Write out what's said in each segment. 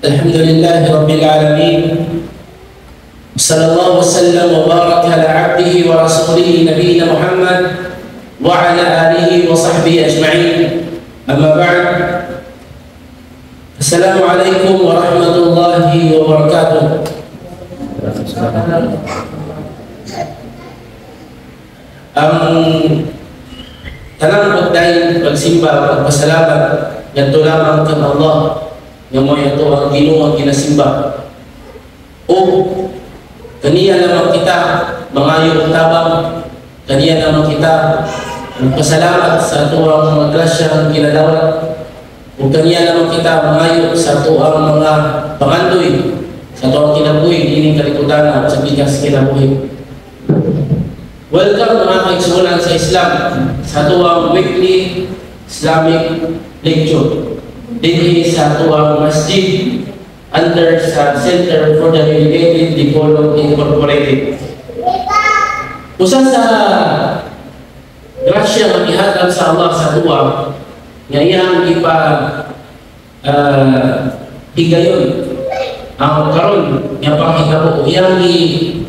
الحمد لله رب العالمين، صلى الله وسلم وبارك على عبده ورسوله نبينا محمد وعلى آله وصحبه أجمعين. أما بعد، السلام عليكم ورحمة الله وبركاته. Ang tanang pagdayon, pagsimba, pagpasalamat ngadto lamang kang Allah nga mo'y ato ang Ginoo ang ginasimba. O kaniya lamang kita mangayo og tabang, kaniya lamang kita magpasalamat sa atuang mga grasya ang ginadawat, ug kaniya lamang kita mangayo sa atuang mga pangandoy sa atuang kinabuhi ining kalibutan at sa gikas kinabuhi. Welcome, mga kaigsuonan sa Islam, sa atuang weekly Islamic lecture dinhi sa atuang masjid under sa Center for the Relegated Dipolog Incorporated. Usa sa grasya nga gihatag sa Allah sa atuwa nga iyang ipa higayon ang karon nga panghitabo, iyang gi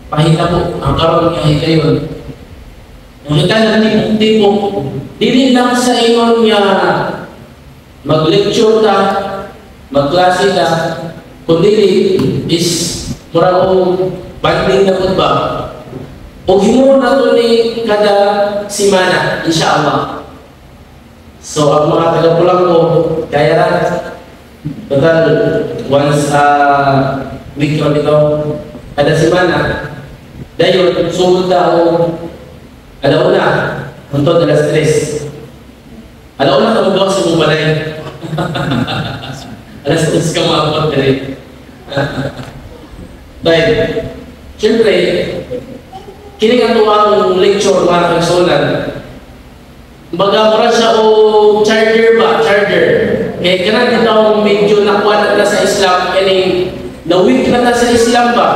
pahitabo ang karon nga higayon. Ang kita nagtipok-tipok dili lang sa ingon nga mag-lecture ka, magklase ka, kundi is mura og banding na pud ba. O himuon nato ni kada simana, inshallah. So ang mga taga-Pulangko, kaya ra. Total, once a week ra bitaw, kada simana. Dayon, sugod ta og 1:00, hangtod 3:00. 1:00 ka mogawas sa imong balay. 3:00 ka maabot diri. Dahil, siyempre, kini nga tuwang lecture, mga kaigsuonan. Baga mura siya o charger ba? Charger. Kaya kana dito medyo nakuha na sa Islam, kining na-weak na ta sa Islam ba?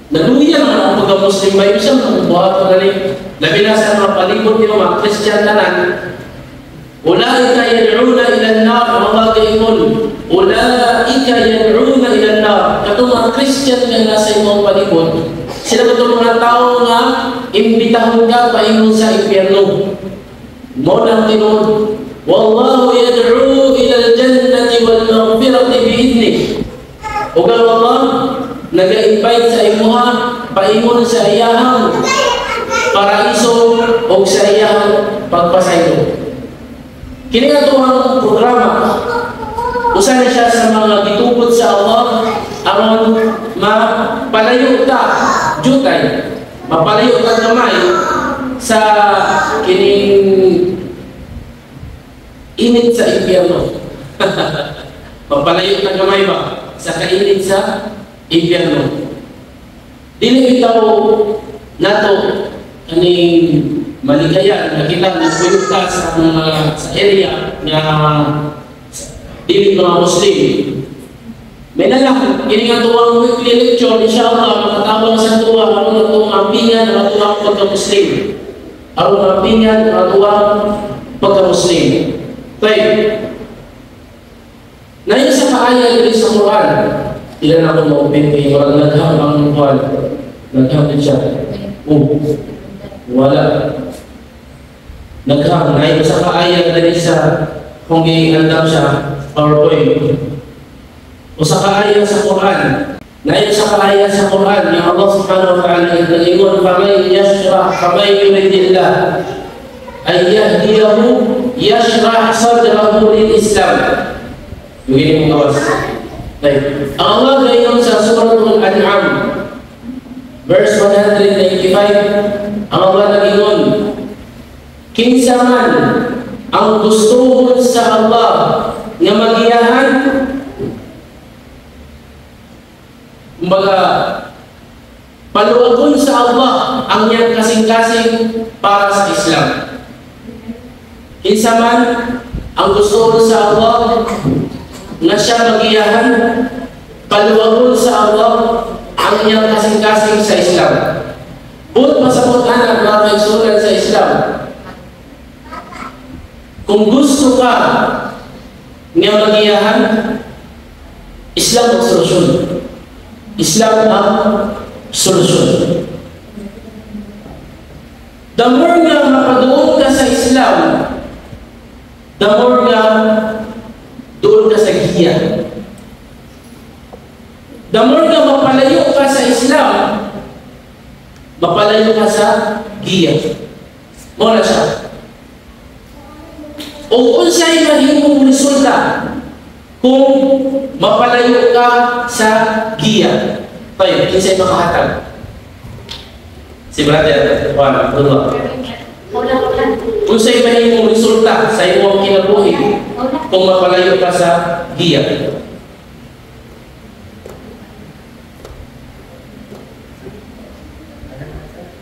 Naluya naman ang pagka-Muslim ba? Yung siyang buhat ko gani. Labi na sa mga palibot niyo, mga Christian tanan. أولئك يدعون إلى النار, mga gaingon. أولئك يدعون إلى النار. Katong mga Christian nga nasa imong palibot, sila katong mga tao nga imbitahon ka paingon sa impyerno. Mo nang tinuod. والله يدعو إلى الجنة والمغفرة بإذنه. Ug ang Allah naga-invite sa imuha paingon sa iyahang paraiso o sa iyahang pagpasaylo. Kini nga ang programa, usa na siya sa mga gitugot sa Allah aron mapalayo ta jutay, mapalayo ta gamay sa kining init sa impyerno. Mapalayo ta gamay ba sa kainit sa impyerno. Dili bitaw nato kaning maligaya nga kita nagpuyo ta sa mga sa area nga dili mga Muslim. May na lang, kini nga tuwang weekly lecture, inshallah, makatabang sa tuwa, aron na tuwang ampingan ang tuwang pagka-Muslim. Aron ampingan ang tuwang pagka-Muslim. Tayo. Nayon sa kaaya diri sa Quran, ilan ako ma-open kay walang naghang ang kuan. Naghang din siya. Oh, wala. Naghang. Nayon sa kaaya diri sa kung giandam siya, PowerPoint. O sa kaaya sa Quran. Nayon sa kaaya sa Quran, yung Allah سبحانه وتعالى nag-ingon, فَمَنْ يَشْرَحْ فَمَنْ يُرِدِ اللَّهُ أَنْ يَهْدِيَهُ يَشْرَحْ صَدْرَهُ لِلْإِسْلَامِ. Yung mo gawas. Like, ang Allah gayon sa Suratul An'am, verse 195, ang Allah nag-ingon, kinsa man ang gustuhon sa Allah nga magiyahan, kumbaga, paluwagon sa Allah ang iyang kasing-kasing para sa Islam. Kinsa man ang gustuhon sa Allah nga siya magiyahan, paluwagon sa Allah ang iyang kasing-kasing sa Islam. Buot masabot anak mga kaigsuonan sa Islam. Kung gusto ka nga magiyahan? Islam ang solusyon. Islam ang solusyon. The more nga makaduol ka sa Islam, the more nga duol ka sa giya. The more nga mapalayo ka sa Islam, mapalayo ka sa giya. Mao na siya. O unsay mahimong resulta kung mapalayo ka sa giya? Tayo, kinsay makahatag? Si Brother Juan Abdullah. Unsay mahimong resulta sa imong kinabuhi kung mapalayo ka sa giya?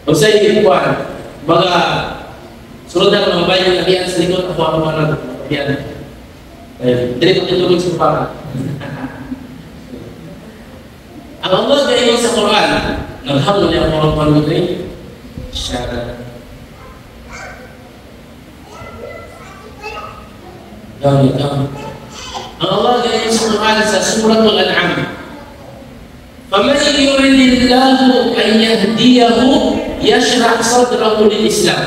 Unsay kuan? Mga sunod na mga bayo nga diyan sa likod ako ang mga diyan. Dili ko titugod sa Quran. Ang Allah gayon sa Quran, naghamon niya ang Quran ni siya. Ang Allah gayon sa Quran sa Suratul An'am. فَمَنْ يُرِدِ اللَّهُ أَنْ يَهْدِيَهُ يَشْرَحْ صَدْرَهُ لِلْإِسْلَامِ.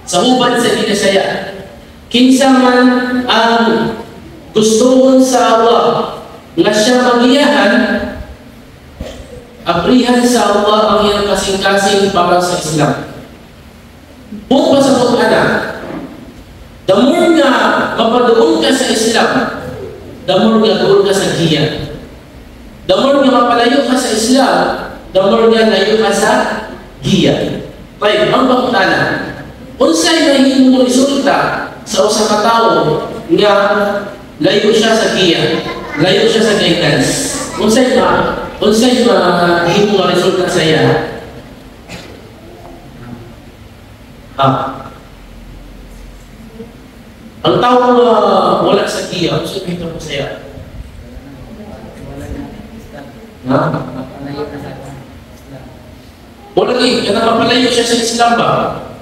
Sa hubad sa Binasaya, kinsa man ang gustuhon sa Allah nga siya magiyahan, abrihan sa Allah ang iyang kasing-kasing para sa Islam. Buot pa sa Quran, the more nga mapaduol ka sa Islam, the more nga duol ka sa giya. The more nga mapalayo ka sa Islam, the more nga layo ka sa giya. Tayo, ang pangutana, unsay mahimong resulta sa usa ka tawo nga layo siya sa giya, layo siya sa guidance? Unsay mahimong nga resulta sa iya? Ang tao nga wala sa giya, unsay mahitabo sa iya? Ha? Wala ni, kanang mapalayo siya sa Islam ba?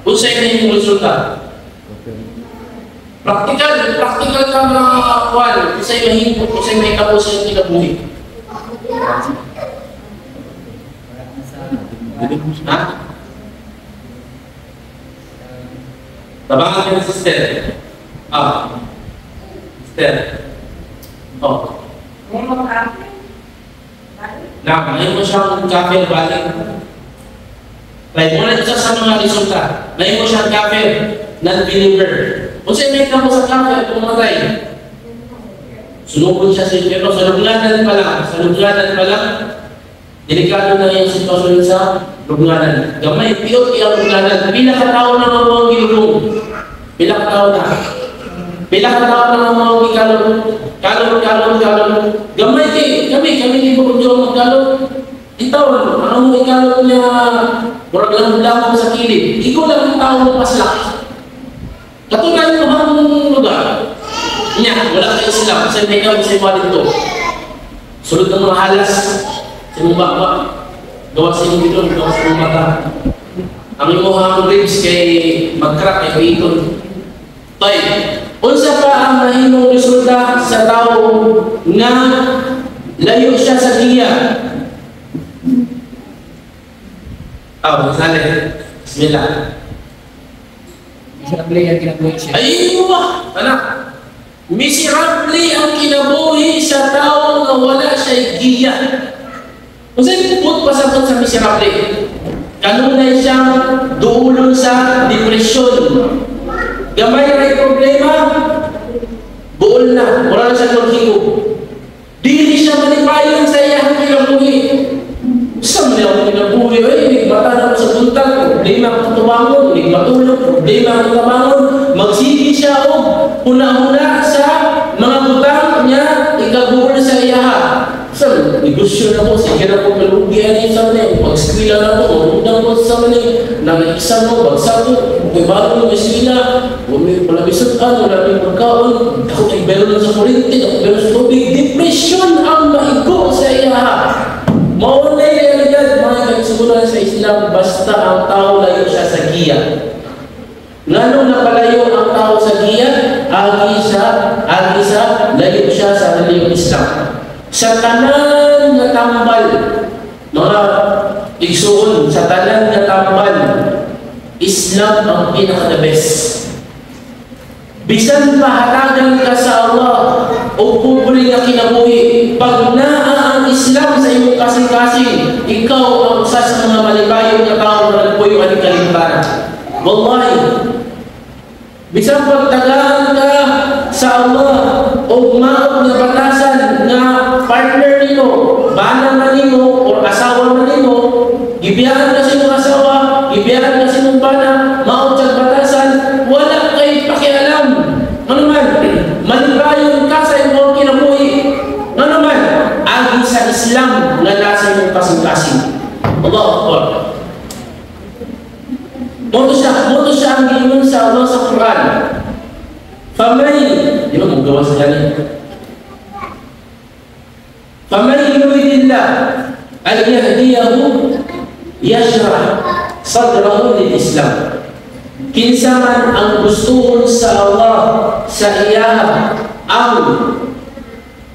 Unsay mahimong resulta? Praktikal, praktikal ka mga kuwan, unsay mahimong, unsay mahitabo sa iyong kinabuhi? Ha? Tabangan ka ni sister. Sister. Oh. Na, ngayon mo siyang kafir balik. Like, wala isa sa mga resulta. Ngayon mo siyang kafir, non-believer. Kung sa'yo may kamo sa kafir, kung matay, sunugod siya sa impyerno. Sa lubnganan pa lang, sa lubnganan pa lang, delikado na yung sitwasyon sa lubnganan. Gamay, piyot yung lubnganan. Pila ka tao na mga gilulong? Pila ka tao na? Pila ka tao na mga gikalong? Kalong, kalong, kalong. Gamay kay, kami di ba kung magkalong? Itaw, ang ikalong niya, murag lang lamang sa kilid. Ikaw lang ang tao mo paslak. Katulad mo ang lugar. Niya, wala ka Islam. Sa may ikaw, sa iwa dito. Sulod ng mga halas. Sa imong baba. Gawa sa imong bidon, gawa sa imong mata. Ang imong ribs kay mag-crack, kay piton. Tay, unsa pa ang mahimong resulta sa tao nga layo siya sa giya? Sali. Bismillah. Miserable ang kinabuhi siya. Ay, ba? Anak. Miserable ang kinabuhi sa tao nga wala siya giya. Unsay puput pasabot sa miserable? Kanunay siyang duulon sa depresyon. Gamay ra problema, buol na, wala na siya maghingo. Dili siya malipayon sa iyang kinabuhi. Sa man akong kinabuhi, ay, mata na ako sa buntag, problema ang katubangon, matulog, problema ang katubangon. Magsige siya og huna-huna sa mga butang niya, ikabuol sa iyaha. Sa negosyo na ko, sige na ko, malugian niya sa mani, pag-eskwila na ko, marundang ko sa mani, nang-exam ko, bagsak ko, may bago ng eskwila, wala may sutan, wala may magkaon, ako ay meron sa kuryente, ako meron sa tubig. Depression ang maigo sa iyaha. Maunay realidad, mga kaisugunan sa Islam, basta ang tao layo siya sa giya. Ngano napalayo ang tao sa giya? Agi sa Layo siya sa relihiyon Islam. Sa tanan nga tambal, mga igsuon, sa tanan nga tambal, Islam ang pinaka the best. Bisan pa hatagan ka sa Allah o pobre nga kinabuhi, pag naa ang Islam sa imong kasing-kasing, ikaw ang usa sa mga malipayon nga tao na nagpuyo aning kalibutan. Wallahi, bisan pagtagaan ka sa Allah o maot nga batasan nga partner nimo, bana na nimo or asawa na nimo, gibiyaan ka sa imong asawa, gibiyaan ka sa imong bana, maot sa batasan, wala kay pakialam. Ano man, malipayon ka sa imong kinabuhi. Ano man, agi sa Islam nga nasa imong kasing-kasing. Allah Akbar. Mao to siya ang giingon sa Allah sa Quran. Famay, di ba mo gawa sa gani? فمن يريد الله أن يهديه يشرح صدره للإسلام. Kinsa man ang gustuhon sa Allah sa iya ang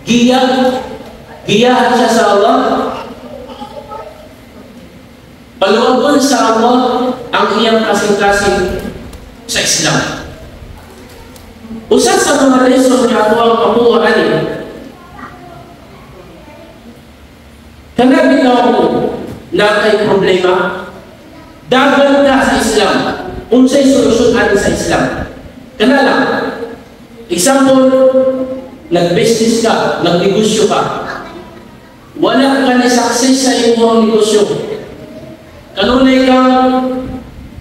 giya, giyahan siya sa Allah, paluwagon sa Allah ang iyang kasing-kasing sa Islam. Usa sa mga lesson nga ako ang makuha ani, kana bitaw na kay problema, dagan ka sa Islam. Unsay solusyon ani sa Islam? Kana lang. Example, nag-business ka, nagnegosyo ka. Wala ka ni success sa imong negosyo. Kanunay kang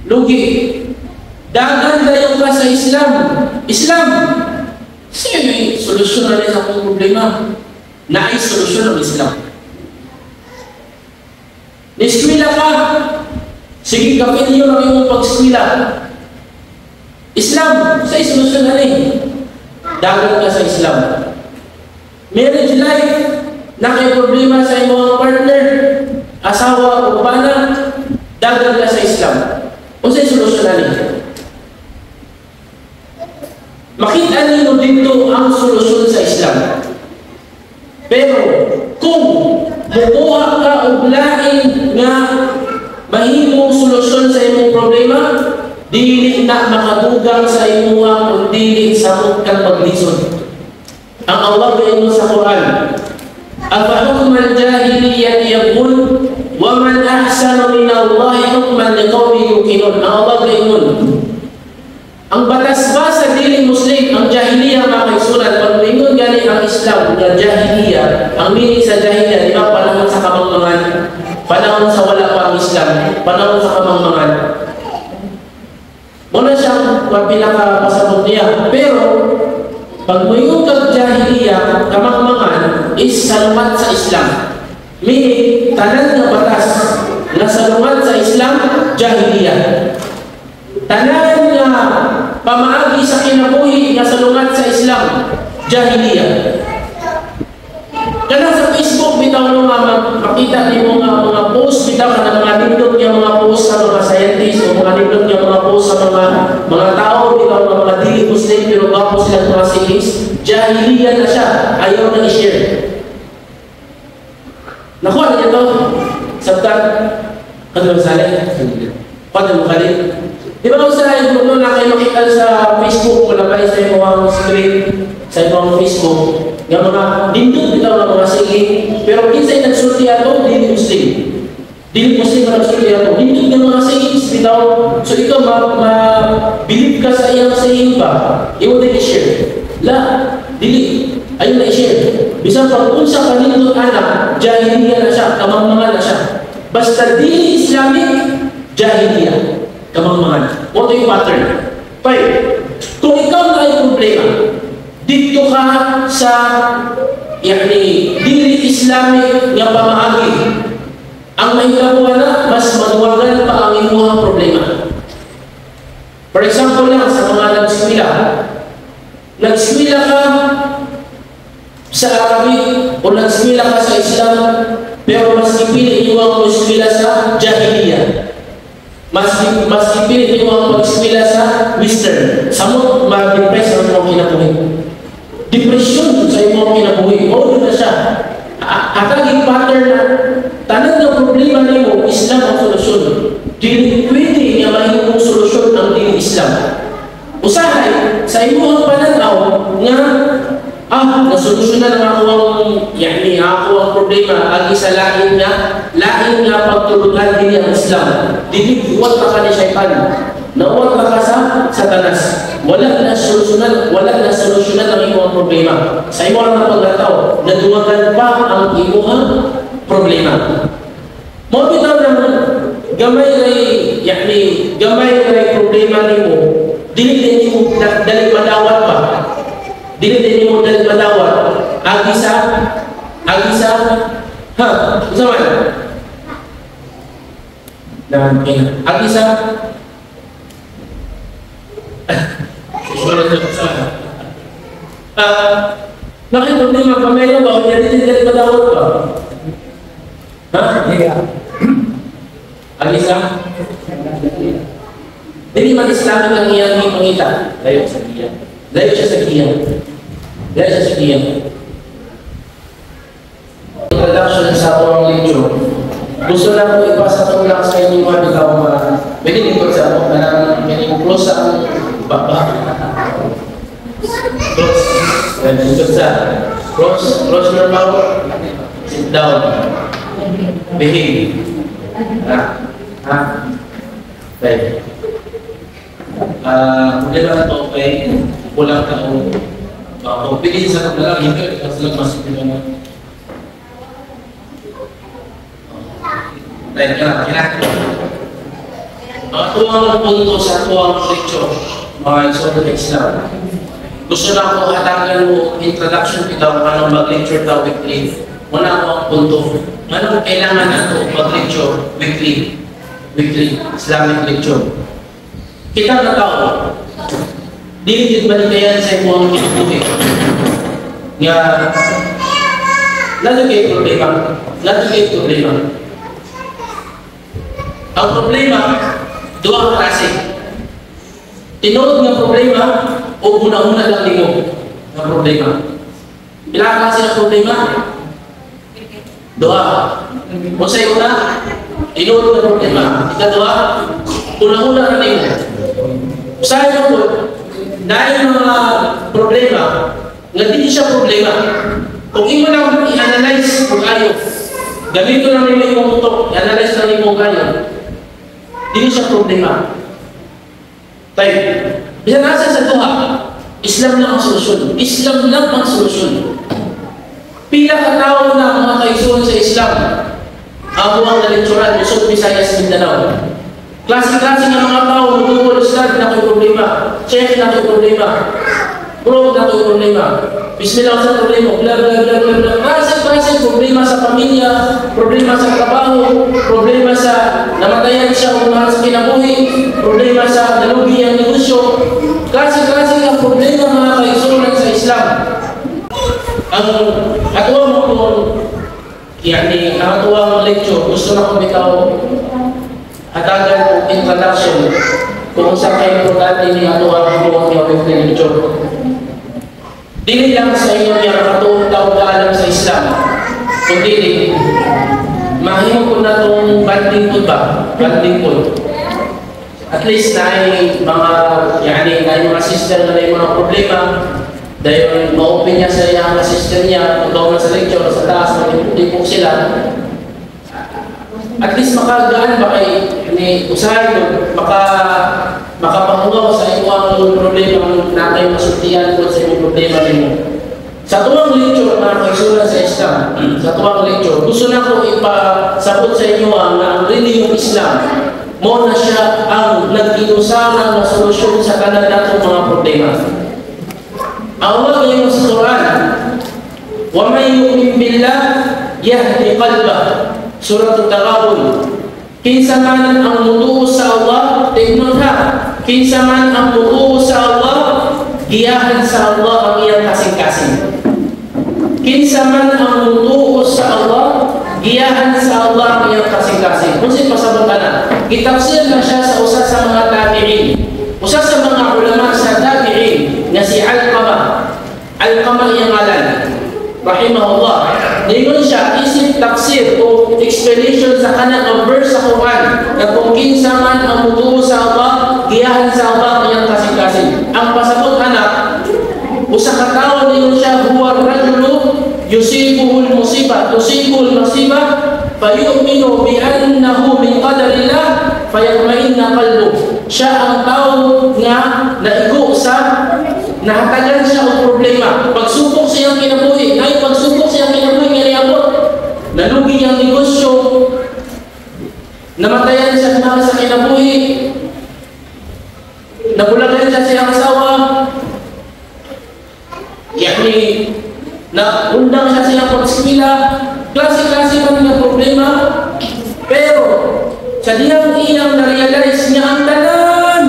lugi. Dagan dayon ka sa Islam. Islam, sige, solusyon na rin sa akong problema. Naay solusyon ang Islam. Niskwila ka, sige, kapilyo ang imong pag-eskwela. Islam, sa solusyon na rin. Dagan ka sa Islam. Marriage life, na kay problema sa imong partner, asawa o bana, dagan ka sa Islam. Unsay solusyon na rin? Makita nimo dito ang solusyon sa Islam. Pero kung mukuha ka og lain nga mahimong solusyon sa imong problema, dili na makadugang sa imuha kung dili samot kang maglisod. Ang Allah gaingon sa Quran, "أفحكم الجاهلية يبغون ومن أحسن من الله حكما لقوم يوقنون." Ang Allah gaingon, ang batas ba sa dili Muslim, ang jahiliya, mga kaigsuonan, pag moingon gani ang Islam nga jahiliya, ang meaning sa jahiliya, di ba, panahon sa kamangmangan, panahon sa wala pa ang Islam, panahon sa kamangmangan. Muna siyang pinakapasabot niya. Pero, pag moingon kag jahiliya, kamangmangan, is salungat sa Islam. Meaning, tanan nga batas na salungat sa Islam, jahiliya. Tanan nga pamaagi sa kinabuhi nga salungat sa Islam, jahiliya. Kana sa Facebook bitaw no nga makita nimo nga mga post bitaw, kana mga nindot nga mga post sa mga scientists o mga nindot nga mga post sa mga tao bitaw nga mga dili Muslim pero gwapo sila mga sayings, jahiliya na siya, ayaw na i-share. Nakuha niyo to? Sabtan? Kadulong sali? Kadulong kali? Di ba kung sa no, na kayo makita sa Facebook, wala ba sa imong screen, sa imong Facebook, nga mga nindot bitaw nga mga sige, pero kinsay nagsulti ato, dili Muslim. Dili Muslim nga nagsulti ato, nindot nga mga sayings bitaw. So ikaw ma believe ka sa iyang saying ba? Imo din i-share. La, dili. Ayaw na i-share. Bisan pag unsa kanindot anak, jahiliya na siya, kamangmangan na siya. Basta dili Islamic, jahiliya, kamangmangan. Mao to yung pattern. Five, kung ikaw na ay problema, dito ka sa yani, dili Islamic nga pamaagi. Ang mahitabo na, mas maduwagan pa ang imuhang problema. For example lang, sa mga nag-eskwela. Nag-eskwela ka sa Arabic o nag-eskwela ka sa Islam, pero mas ipili niyo ang eskwela sa Jahiliya. Mas ipili niyo ang pag-eskwela sa Western. Samot ma-depress ang mga kinabuhi. Depression sa imong kinabuhi. Mao na siya. Ataging pattern na tanan nga problema nimo, Islam ang solusyon. Dili pwede nga mahimong solusyon ang dili Islam. Usahay sa imong pananaw nga nasolusyonan ang ako ang yani ako ang problema agi sa lain nga pagtulunan, dili ang Islam. Dili buwat ka ni syaitan. Nawat ka sa Satanas. Wala na solusyonan, wala na solusyonan ang imong problema. Sa imong nga paglantaw, naduwagan pa ang imong problema. Mao bitaw nang gamay ray yani gamay ray problema nimo, dili din nimo dali madawat ba? Dili din nimo dali madawat agi sa ha, unsa man? Dan agi sa. Bakit problema kamay ba? O niya dili dali madawat ba? Ha? Iya. Agi sa dili man Islamic ang iyang gipangita. Layo sa giya. Layo siya sa giya. Layo siya sa giya. Introduction sa atong lecture. Gusto na ko ipasa itong lang sa inyo mga bitaw mga pwede lingkod sa ako kanang kining close sa ang baba. Close. Then lingkod sa close, close your mouth. Sit down. Behave. Ha? Ha? Okay. Problema na to kay kulang ka o kung pili sa kanila lang, hindi ka sila mas na. Dahil ka na, kailangan. Ang tuwang punto sa tuwang lecture, mga igsoon Islam. Gusto na ako hatagan mo introduction bitaw anong mag-lecture daw weekly. Wala ako ang punto. Anong kailangan nato mag-lecture weekly? Weekly Islamic lecture. Kita na tao, dili jud balikayan sa imong kinabuhi. Nga lalo kay problema, lalo kay problema. Ang problema, duha ka klase. Tinuod nga problema o una-una lang nimo nga problema. Pila ka klase ng problema? Duha. Unsay una? Tinuod nga problema. Ikaduha, una-una lang nimo. Usahay mo po, dahil mga problema, nga di siya problema. Kung imo lang i-analyze kung ayo, gamito lang nimo imong utok, i-analyze lang nimo kayo, di siya problema. Tayo, bisan nasa sa duha, Islam lang ang solusyon. Islam lang ang solusyon. Pila ka tao na ang mga kaigsuon sa Islam, ang buwang na-lecturan, Luzon, Visayas, Mindanao. Klase-klase ng mga tao, mutuol Islam, na ako'y problema. Check na ako'y problema. Bro, na ako'y problema. Bismillah sa problema, bla bla bla bla bla. Klase-klase, problema sa pamilya, problema sa trabaho, problema sa namatayan siya o mahal sa kinabuhi, problema sa nalugi ang negosyo. Klase-klase ng problema mga kaigsuonan sa Islam. Ang atuwa mo kung yani, ang atuwa mong lecture, gusto na kong bitaw hatagan og introduction kung sa kay importante ni ato ang buong nga weekly lecture. Dili lang sa inyo nga makatuon tawo kaalam sa Islam, kundi mahimo ko na tong banding po ba? Banding po. At least na ay mga yani na mga sister na may mga problema, dahil ma-open niya sa iyang sister niya, pagkaw sa lecture, sa taas, magtipok sila. At least makagaan ba kay ni usahay ko makapangugaw sa imong problema na kayo masultian ko sa imong problema nimo. Sa tuwang lecture mga kaigsuonan sa Islam, sa tuwang lecture, gusto na ko ipasabot sa inyo ang really yung Islam. Mo na siya ang nag-inusara na solusyon sa tanan natong mga problema. Ang Allah ngayon sa Quran, "Wa man yu'min billah yahdi qalbah." Surah At-Taghabun. Kinsa man ang mutuo sa Allah, tingnan ha. Kinsa man ang mutuo sa Allah, giyahan sa Allah ang iyang kasing-kasing. Kinsa man ang mutuo sa Allah, giyahan sa Allah ang iyang kasing-kasing. Kung sino pasabot ka na, gitafsir na siya sa usa sa mga tabi'in. Usa sa mga ulama sa tabi'in nga si Alqama. Alqama tama iyang ngalan, rahimahullah. Ningon siya, isip tafsir o explanation sa kanang nga verse sa Quran na kung kinsa man ang mutuo sa Allah, giyahan sa Allah ang iyang kasing-kasing. Ang pasabot ana, usa ka tawo, ningon siya, huwa rajulu yusibuhu al-musibah, tusibuhu al-musibah, fayu'minu bi annahu min qadarillah, fayatma'inna qalbu. Siya ang tao nga naigo sa nahatagan siya og problema. Pagsubok sa iyang kinabuhi, nay pagsubok sa iyang kinabuhi nga niabot. Nalugi ang negosyo, namatayan siya mga sa kinabuhi, nabulagan siya sa iyang asawa, yani na undang siya sa iyang pag-eskwela, klase-klase man nga problema, pero sa diyang iyang na-realize niya ang tanan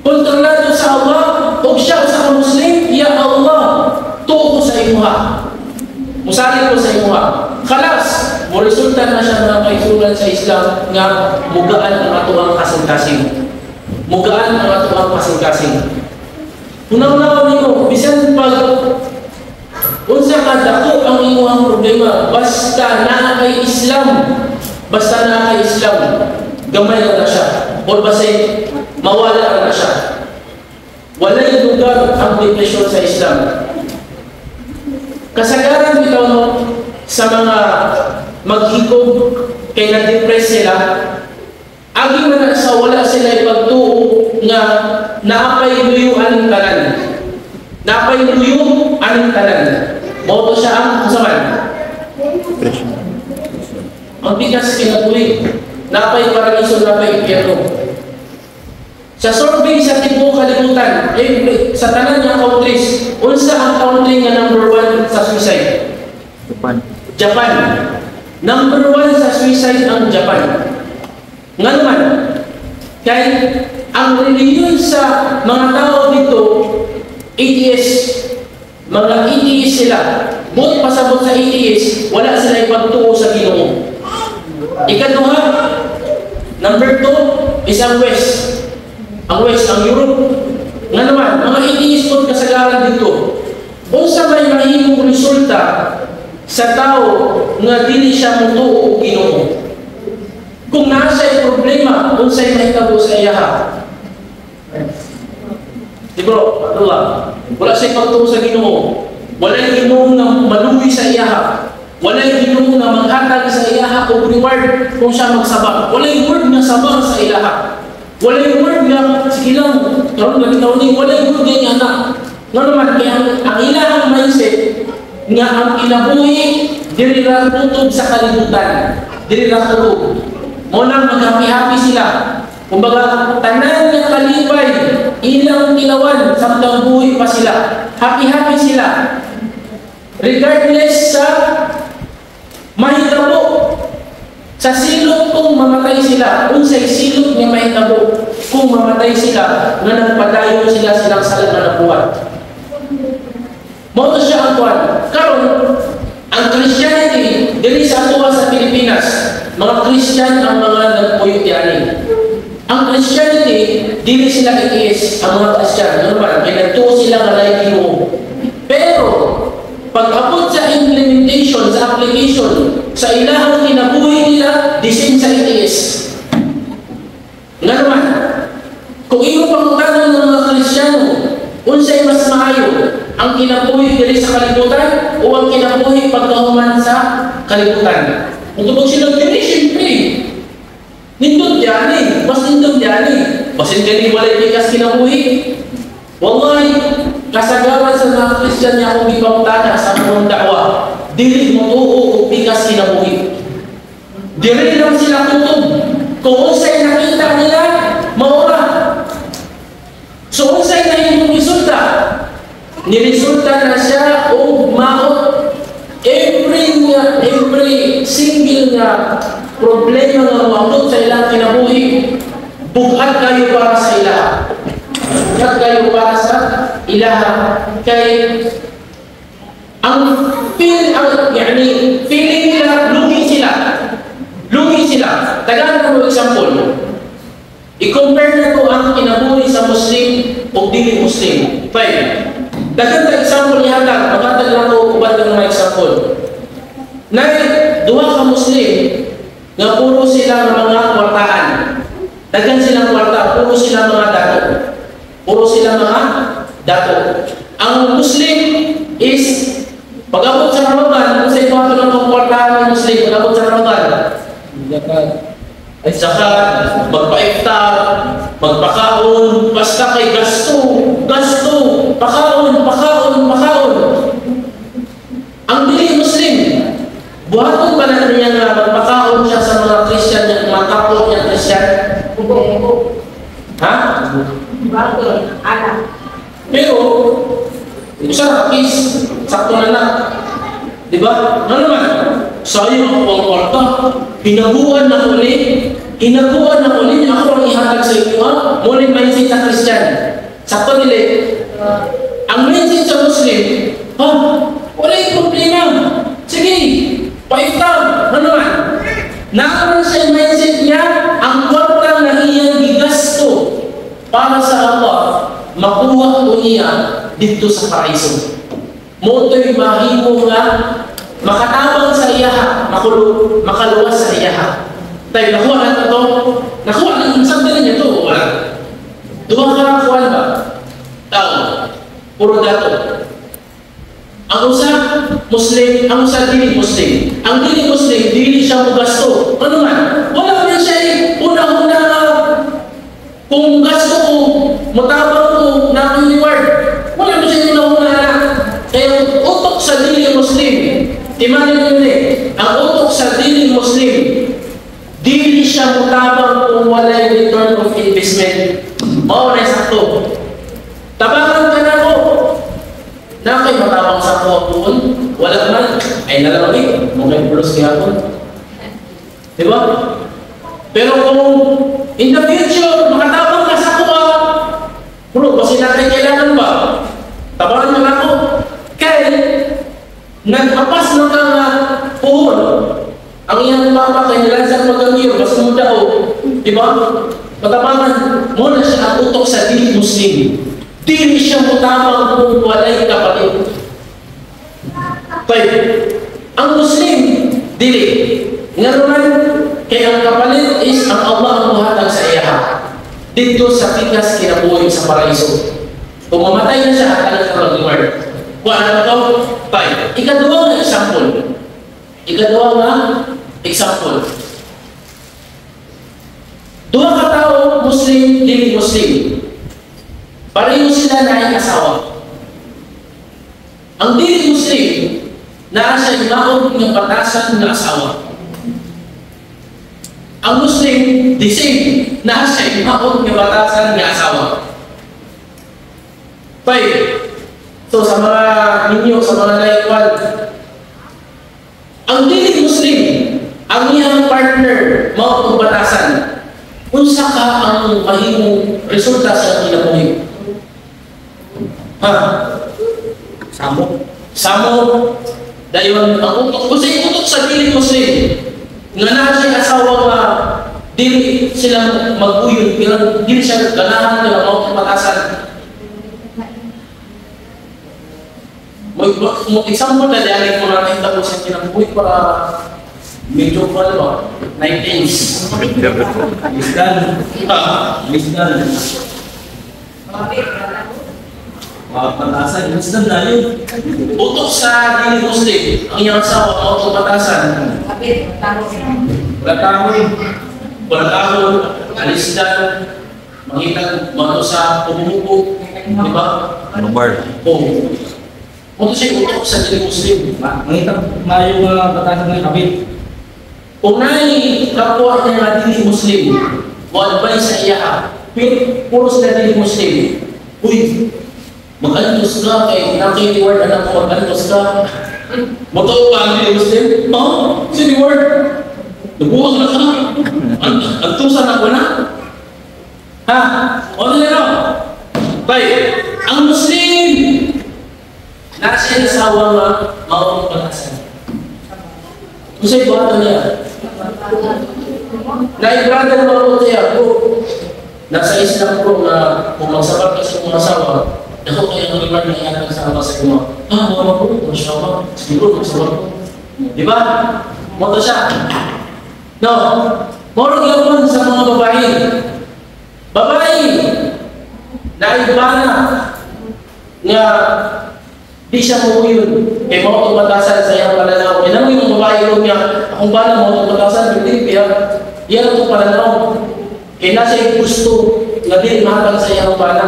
kontrolado sa Allah ug siya usa ka Muslim, ya Allah, tuo ko sa imuha. Musalig ko sa imuha. Khalas, mo resulta na siya, mga kaigsuonan sa Islam, nga mugaan ang atoang kasing-kasing. Mugaan ang atoang kasing-kasing. Hunaw-hunaw nimo, bisan pag unsa ka dako ang imong problema, basta naa kay Islam, basta naa kay Islam, gamay na na siya. Or basta mawala na na siya. Walay lugar ang depression sa Islam. Kasagaran bitaw, no, sa mga maghikog kay na-depress sila, agi man na sa wala sila ipagtuo nga naapay luyo aning tanan. Naapay luyo aning tanan. Mao to siya ang unsa man? Depression. Ang pikas kinabuhi. Napay paraiso, napay impyerno. Sa survey sa tibuok kalibutan, every, sa tanan nga countries, unsa ang country nga number one sa suicide? Japan. Japan. Number one sa suicide ang Japan. Nga naman, kay ang relihiyon sa mga tao dito, atheist. Mga atheist sila. Buot pasabot sa atheist, wala sila ipagtuo sa Ginoo. Ikaduha, number two, is ang West. Ang West, ang Europe. Nga naman, mga atheist po kasagaran dito. Unsa may mahimong resulta sa tao nga dili siya motuo og Ginoo? Kung naa siya problema, unsay mahitabo sa iyaha? Di bro, Abdullah, wala siya pagtuo sa Ginoo. Walay Ginoo nga maluoy sa iyaha. Walay Ginoo nga maghatag sa iyaha og reward kung siya magsabang. Walay word nga sabang sa ilaha. Walay word nga sige lang, karon nga bitaw ni walay word nga anak. Nga naman kaya ang ilahang mindset nga ang kinabuhi diri ra kutob sa kalibutan. Diri ra kutob. Mo nang maghappy-happy sila. Kumbaga, tanan nga kalipay, ilang kilawan samtang buhi pa sila. Happy-happy sila. Regardless sa mahitabo sa silot kung mamatay sila, unsay silot nga mahitabo kung mamatay sila nga nagpadayon sila silang sala nga nabuhat. Mao to siya ang kuan. Karon, ang Christianity diri sa atoa sa Pilipinas, mga Christian ang mga nagpuyo diani. Ang Christianity, dili sila atheist, ang mga Christian. Ano ba? Kay nagtuo sila nga lahi Ginoo. Pero pag-abot sa implementation, sa application, sa ilahang kinabuhi nila, disin sa atheist. Nga naman, kung imo pangutanon ng mga Kristiyano, unsay mas maayo, ang kinabuhi diri sa kalibutan o ang kinabuhi pagkahuman sa kalibutan? Kung tubog sila diri, siyempre, nindot yani, mas nindot yani. Basin kani walay pikas kinabuhi. Wallahi, kasagaran sa mga Christian niya akong gipangutana sa mga dakwa, dili mo tuo og pikas kinabuhi. Dili lang sila kutob. Kung unsay nakita nila, maura. So unsay nahimong resulta? Niresulta na siya og maot every nga every single nga problema nga moabot sa ilang kinabuhi, bug-at kayo para sa ilaha. Bug-at kayo para sa ilaha kay ang feel ang yani feeling nila, lugi sila, lugi sila. Tagaan mo example, i-compare na ko ang kinabuhi sa Muslim o dili Muslim. Five. Daghan ta example ihatag, maghatag lang ko uban ng mga example. Nay duha ka Muslim nga puro sila nga mga kwartaan. Daghan silang kwarta, puro sila mga dato. Puro sila mga dato. Ang Muslim is pag-abot sa Ramadan, kung sa ibuhaton ng kwartahan ng Muslim, pag-abot sa Ramadan, Zakat. Ay zakat, magpa-iftar, magpakaon, basta kay gasto, gasto, pakaon, pakaon, pakaon. Ang dili Muslim, buhaton ba na niya nga magpakaon siya sa mga Christian niya, mga kapwa niya Christian? Ha? Bakit? Anak. Pero, usa ka case, sakto na lang. Di ba? Ano naman? Sayang ako ang kwarta. Hinaguan na ko ni. Hinaguan na ko ni. Ako ang ihatag sa inyo. Ha? Muna yung mindset sa Christian. Sakto nila. Ang mindset sa Muslim, ha? Wala yung problema. Sige, paiftar. Ano naman? Naaman siya yung mindset niya, ang kwarta na iyang gigasto para sa Allah, makuha ko niya dito sa paraiso. Mo to'y mahimo nga makatabang sa iyaha, makaluwas sa iyaha. Tayo, nakuha na to. Nakuha na, saan niya to? Wala. Duha ka kuwan ba? Tao. Puro dato. Ang usa, Muslim, ang usa dili Muslim. Ang dili Muslim, dili siya mugasto. Ano man? Wala man siya eh. Una-una nga kung gasto ko, mutabang ko na akong reward. Wala mo siya una-una na. Kaya ang utok sa dili Muslim, timanin nyo eh, ang utok sa dili Muslim, dili siya mutabang kung walay return of investment. Mao na sakto. Tabangan ka na ko. Na kay matabang sa ako puon, wala man, ay nalang eh, mo kay pulos gihapon. Di ba? Pero kung in the future, makatabang ka sa kuha, bro, kasi natin kailangan ba? Tabangan mo na ako. Kay, nag-apas na ka nga puhon. Ang iyang papa kay nilansang magamir, basta mo daw. Di ba? Matabangan mo na siya ang utok sa dili Muslim. Dili siya mutabang kung walay kapalit. Kay, ang Muslim, dili. Nga naman, kay ang kapalit is ang Allah ang muhatag sa iya. Dito sa pikas kinabuhi sa paraiso. Kung mamatay na siya, at alam na mag-reward. Kung ano to? Tay. Ikaduha nga example. Ikaduha nga example. Duha ka tao, Muslim, dili Muslim. Pareho sila na ay asawa. Ang dili Muslim, naa siya maog nga batasan nga asawa. Ang Muslim, the same, naa siya maog nga batasan nga asawa. Tay, so sa mga ninyo, sa mga naikwan, ang dili Muslim, ang iyang partner, mao ang batasan. Unsa ka ang mahimong resulta sa kinabuhi? Ha? Samok. Samo, dayon ang utok, kung sa utok sa dili Muslim, nga naa siya asawa nga dili sila mag-uyon, pero dili siya ganahan nila mao ang batasan. Mo example na dali ko natin tapos sa kinabuhi para medyo pa ba? 9 inch. Lisdan. Ha? Lisdan. Mga patasan. Lisdan na yun. Utok sa dili Muslim, ang iyang asawa mao ang batasan. Kapit, tao. Wala tao eh. Wala tao, alisdan, mangitag mga sa pumumuko, di ba? Anong bar? Oo. Mo siya utok sa dili Muslim. Mangita mayo nga batasan ng kapit. Kung naay kapwa niya nga dili Muslim, mo advise sa iya, pero puro sila dili Muslim. Uy, mag-antos ka kay nakay reward anak ko mag-antos ka. Motoo ba ang dili Muslim? Oh, si reward. Nabuwag na ka. Antusan ako na. Ha? O nila no? Tay, ang Muslim nasa asawa nga mao ang batasan. Unsay buhaton niya? Naibrada na ako siya, bro. Nasa Islam bro na kung magsabat ka sa iyong asawa, Dako kaya ang reward na ihatag sa Allah sa imo. Ah, mga ko, mashallah. Siguro magsabot ko. Di ba? Mo to siya. No. Moro gyapon sa mga babae. Babae naibana nga di siya muuyon. Kay mao itong batasan sa iyang pananaw. Kaya nang yung babae ro niya, akong bana mao itong batasan, hindi, kaya iyan itong pananaw. Kaya nasa yung gusto nga dili mahatag sa iyang bana.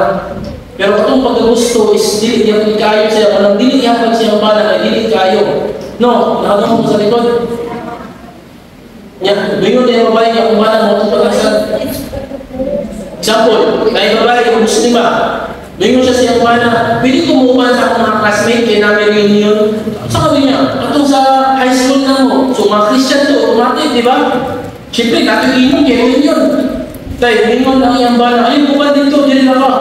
Pero itong pagkagusto is dili niya kayo sa iyang pananaw. Dili ihatag sa iyang bana, kay dili kayo. No, nakadungog mo sa likod. Nya, doon yung babae niya, akong bana mao itong batasan. Example, kay babae yung muslima, doon siya sa iyang bana, pwede ko muuban sa akong mga classmate kay namin reunion. Sa kami niya, atong sa high school na mo. So mga Christian to, automatic, di ba? Siyempre, natin inom kay reunion. Tay, mingon lang iyang bana, ay, bukan dito, dili na ka.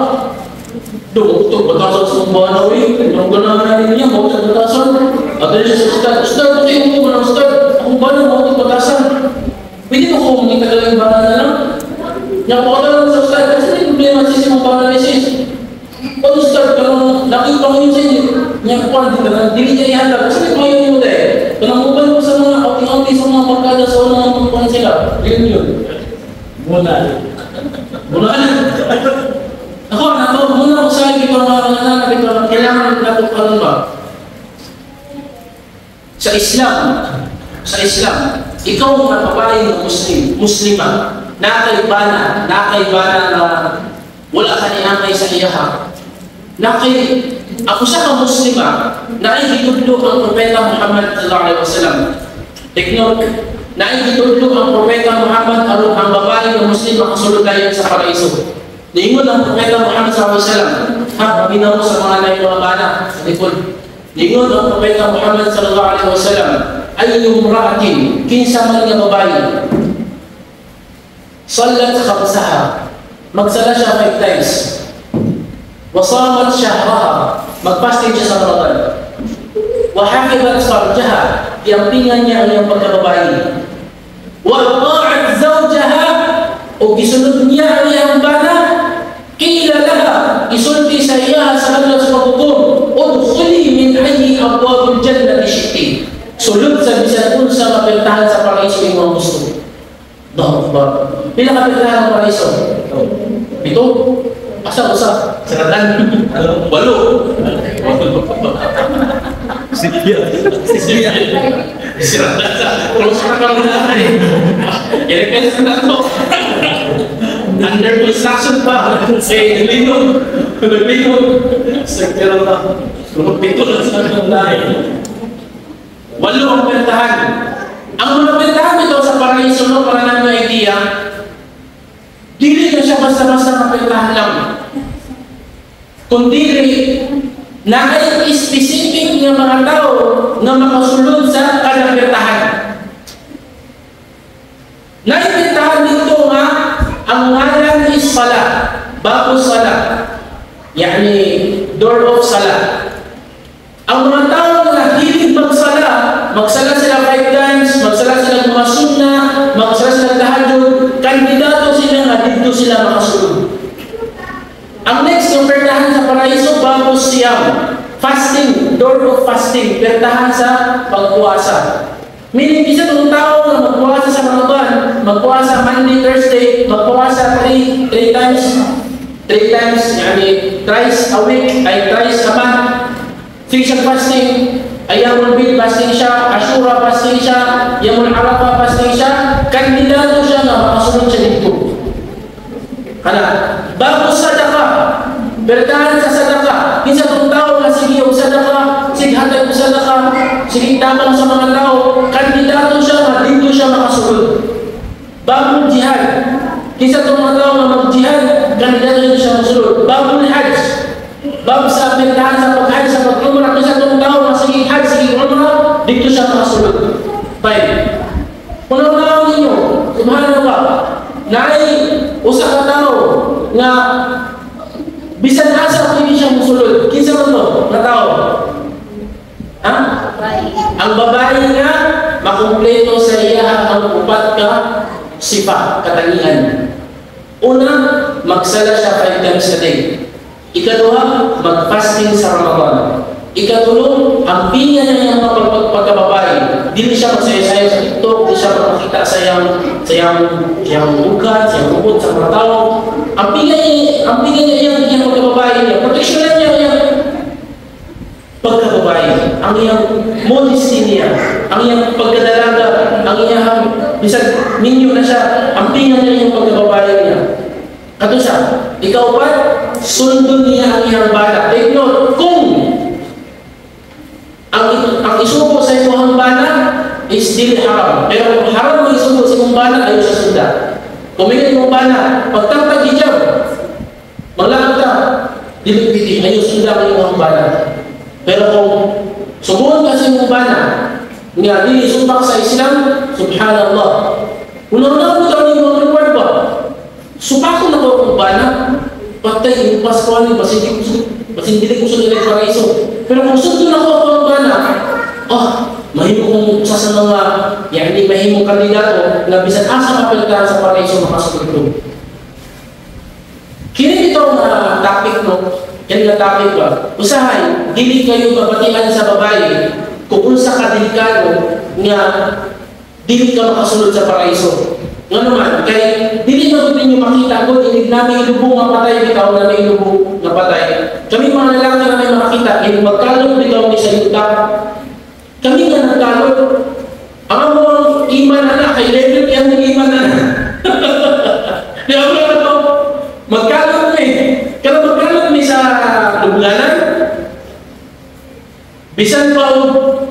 Doon, ito, batasan sa mong bana, uy. Ang ganahan natin niya, mao sa batasan. At dali siya sa ustad, "Ustad, okay, mo ko ng ustad. Akong bana, mao ito batasan. Pwede mo ko mangita ka lang bana na lang." Nya pa sa ustad, kasi may problema sis mong bana ni sis. Pag ustad, kanang nakita ko yun sa inyo. Nya ko di ka dili niya ihatag. Kasi may pangayon mo dahil. Kanang uban mo sa mga outing-outing sa mga barkada sa unang mga kuwan sila. Reunion. Muna. Muna. Ako, nato, muna ko sa ito mga anak ito, kailangan nato karon ba? Sa Islam, ikaw mga babae ng Muslim, Muslima, nakaibana na wala ka niangkay sa iyaha. Nakay, ako sa ka Muslima, naay gitudlo ang Propeta Muhammad sallallahu alaihi wasallam. Take note, naay gitudlo ang Propeta Muhammad aron ang babae ng Muslim makasulod dayon sa paraiso. Niingon ang Propeta Muhammad sallallahu alaihi wasallam, ha, paminaw sa mga lain mga bana sa likod. Niingon ang Propeta Muhammad sallallahu alaihi wasallam, "Ayyu imra'atin," kinsa man nga babae, "sallat khamsaha," magsala siya five times, "wa samat syahraha," magfasting siya sa Ramadan, "wa hafizat farjaha," giampingan niya ang iyang pagkababae, "wa ata'at zawjaha," o gisunod niya ang iyang bana, "qila laha," isulti sa iya sa kanila sa paghukom, "Udkhuli min ayyi abwabil jannati shi'ti," sulod sa bisan unsa mapirtahan sa paraiso imong gusto. Allahu Akbar. Pila ka pirtahan ang paraiso? Pito? Asa usa? Saradan. Walo. Sige. Sige. Siradan sa close na karon na eh. Kaya sa na to. Under construction pa. Eh, naglinog. Naglinog. Sakira na. Pito na sa lahi. Walo ang pertahan. Ang mga pertahan ito sa paraiso, no, para namin idea, dili na siya basta-basta mapirtahan lang. Kundi naay specific nga mga tao nga makasulod sa kada pertahan. Naipirtahan dito nga ang ngalan is sala, babu sala. Yani door of sala. Ang mga tao na hilig magsala, magsala sila five times, magsala sila mga sunna, magsala sila tahajjud, kandidato sila nga dito sila makasulod. Ang next yung pertahan sa paraiso, babu siyam. Fasting, door of fasting, pertahan sa pagpuasa. Meaning, isa itong tao na magpuasa sa Ramadan, magpuasa Monday, Thursday, magpuasa three times, three times, yani thrice a week, ay thrice a month. Three siya fasting, Ayyamul Bid fasting siya, Ashura fasting siya, Yawmul Arafah fasting siya, kandidato siya nga makasunod siya dito. Kana, babu sadaka, bertahan sa sadaka. Kinsa tong tao nga sige og sadaka, sige hatag og sadaka, sige tamang sa mga tao, kandidato siya nga dito siya makasulod. Babul jihad. Kinsa tong mga tao nga mag-jihad, kandidato dito siya makasulod. Babul hajj. Bab sa pertahan sa pag-hajj, sa pag-umrah, kinsa tong tao nga sige hajj, sige umrah, dito siya makasulod. Baik. Kung ang ninyo, subhanallah, naay usa ka tawo nga bisan asa pwede siya musulod. Kinsa man to nga tao? Ha? Ang babae nga makumpleto sa iya ang upat ka sifa, katangian. Una, magsala siya five times a day. Ikaduha, mag-fasting sa Ramadan. Ikatulo, ang pinya niya ng mga pagkababae. Dili siya magsayo-sayo sa TikTok, di siya magpakita sa iyang bukat, sa iyang bukod sa mga tao. Ang pinya niya iyang pagkababae niya. Proteksyonan niya iyang pagkababae, ang iyang modesty niya, ang iyang pagkadalaga, ang iyang bisag minyo na siya, ang pinya niya iyang pagkababae niya. Kato siya, ikaw pa, sundon niya ang iyang bana. Take note, kung ang isugo sa imong bana is dili haram. Pero kung haram mo isugo sa imong bana, ayaw siya sunda. Kung may imong bana, pagtangtag hijab, manglaot ka, dili pwede, ayaw sunda ang imong bana. Pero kung suguon ka sa imong bana, nga dili supak sa Islam, subhanallah. Una-una mo taon yung reward ba? Supakon ako akong bana, patay, ipas ko ani, basin dili ko sulod sa paraiso. Pero kung sundon ako akong bana, oh, mahimo kong usa sa mga, yani mahimong kandidato nga bisan asa kapiltahan sa paraiso makasulod ko. Kini ito nga topic, no, kini nga topic ba, usahay, dili kayo mabatian sa babae kung unsa ka delikado nga dili ka makasulod sa paraiso. Nga naman, kay dili na gud ninyo makita kung inig namin ilubong nga patay, bitaw namin ilubong nga patay. Kami mga lalaki na may makakita, inig magkalot bitaw ni sa yuta. Kami nga nagkalot, ang among iman ana, kay level yan ng iman ana. Di ba ba ito? Magkalot mi. Pero magkalot mi sa lubnganan, bisan pa og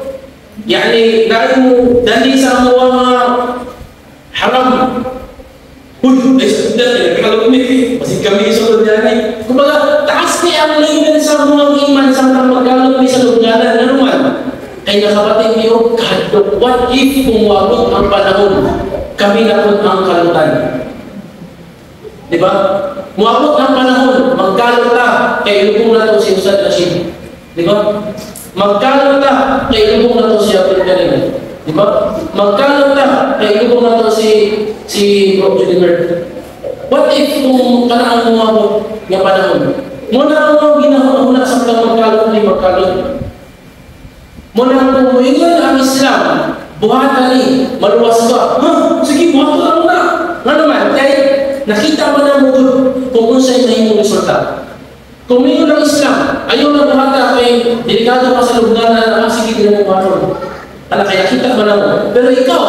yani dahil mo dali sa mga haram. Uy, ay sundan, eh, nagkalot mi. Kasi kami isulod yan eh. Kumbaga, taas ni ang level sa mga iman sa mga magkalot mi sa lubnganan. Ano man? Kay nakabating niyo, kahadlok, what if kung wabot ang panahon, kami na po ang kalutan. Di ba? Muabot ang panahon, magkalot ta, kay ilubong na to si Ustad Rashid. Di ba? Magkalot ta, kay ilubong na to si Abdul Karim. Di ba? Magkalot ta, kay ilubong na to si Bro Julimer. What if kung kanang muabot nga panahon? Muna ang mga ginahuna sa magkalot ni magkalot. Muna kung muingon ang Islam, buhatan ni, maluwas ka. Ha? Sige, buhatan na muna. Nga naman, kay nakita mo na mo kung unsay mahimong resulta. Kung muingon ang Islam, ayaw na buhata kay delikado ka sa lugar na sige, di na mo buhaton. Ala, kaya nakita mo na mo. Pero ikaw,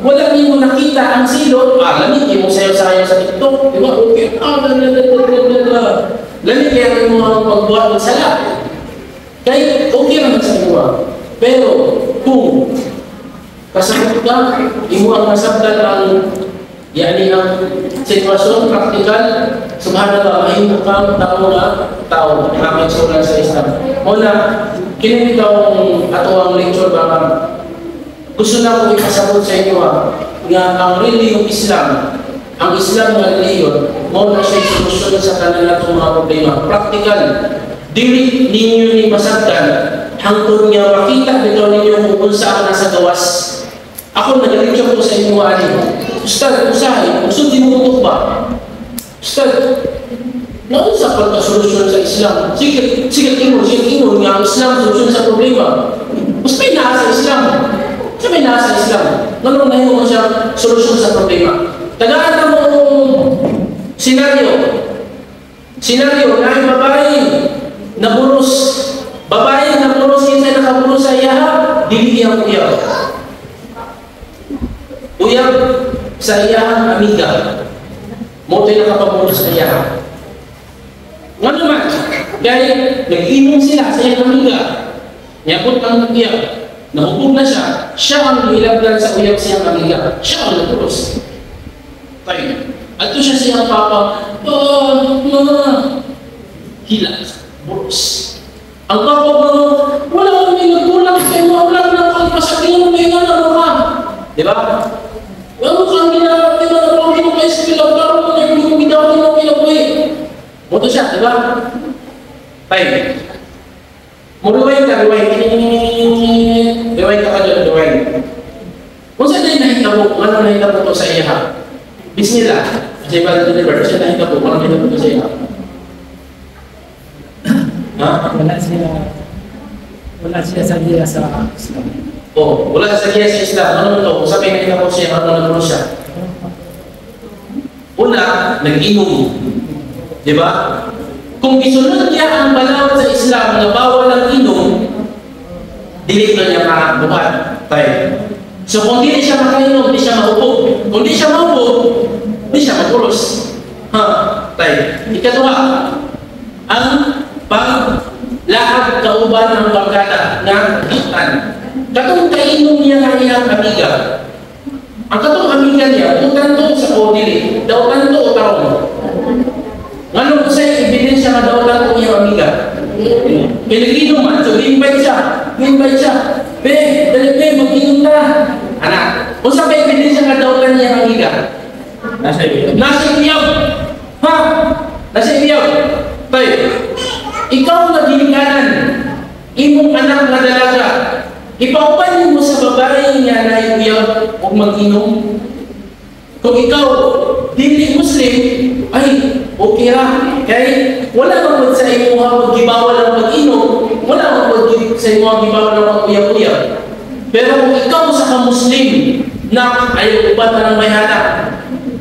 wala nimo nakita ang silot, lami, imo sayo-sayo sa TikTok, di ba? Okay, bla, bla, bla, bla, bla, bla. Lami kaya mo ang pagbuhat ng sala. Kaya okay naman sa imo. Pero kung kasabot ka, imo ang nasabtan ang yani ang sitwasyon praktikal, subhanallah, mahimo kang tao nga tao nakakitsuran sa Islam. Una, kini bitawng ato ang lecture ba gusto na akong ipasabot sa inyo nga ang reliyong Islam, ang Islam nga reliyon, mao na siya solusyon sa tanan natong mga problema. Practical. Dili ninyo ni masabtan hangtod nga makita bitaw ninyo kung unsa ang nasa gawas. Ako nag-lecture ko sa inyo ani. Ustad, usahay, kung sundin mo utok ba? Ustad, naunsa pagka-solusyon sa Islam? Sige, sige, ingon, sige, ingon nga ang Islam solusyon sa problema. Mas may naa sa Islam. Sa may naa sa Islam. Nganong nahimo mo siya solusyon sa problema? Tagaan na mo senaryo. Senaryo, na babae na buros. Babae na buros, kinsa nakaburos sa iyaha, dili iyang uyab. Uyab sa iyahang amiga. Mo to'y nakapaburos sa iyaha. Nga naman, dahil nag-inom sila sa iyang amiga. Niyabot ang uyab. Nahubog na siya. Siya ang nilagdan sa uyab siyang amiga. Siya ang nagburos. Tayo. Ato siya sa iyang papa, oh, ma, hila, buros. Ang papa ba, wala kami nagkulang sa iyo, wala na kalpasakin mo, may nga na ka. Di ba? Wala mo kang ginagawa, di ba? Wala mo kayo sa pinagkaro mo, hindi mo ginawa mo kinabuhi. Moto siya, di ba? Tayo. Mo-rewind ka, rewind. Rewind ka ka dyan, rewind. Kung saan na nahitabo, ano nahitabo to sa iya ha? Bismillah. Kasi ba deliver, kasi nahitabo, ano nahitabo to sa iya? Ha? Wala siya sa giya sa Islam. Oh, wala sa giya sa Islam. Ano to? Sabi na ito siya, ano na siya? Una, nag-inom. Di ba? Kung isunod niya ang balaod sa Islam na bawal ang inom, dili na niya makabuhat. Tayo. So kung di siya makainom, di siya mahubog. Kung di siya mahubog, di siya mapuros. Ha? Tayo. Ikaduha, ang paglakad kauban ng barkada nga gitan. Katong kainom niya nga iyang amiga. Ang katong amiga niya, kung tanto sa o dili, daw tanto o tarong. Nganong sa ebidensya nga daw tanto iyang amiga? Kiniginom man, so invite siya. Invite siya. Be, dali be, mag-inom ta. Anak, unsa pa ebidensya nga daw tanto iyang amiga? Nasa iyo. Nasa iyaw. Ha? Nasa iyaw. Tay, ikaw nga ginikanan, imong anak nga dalaga, ipauban mo sa babae nga naiyab ug mag-inom. Kung ikaw dili Muslim, ay okay ra kay wala man gud sa imuha gibawal ang pag-inom, wala man gud sa imuha gibawal ang pag-uyab-uyab. Pero kung ikaw sa ka Muslim na ayaw uban ng bayhana,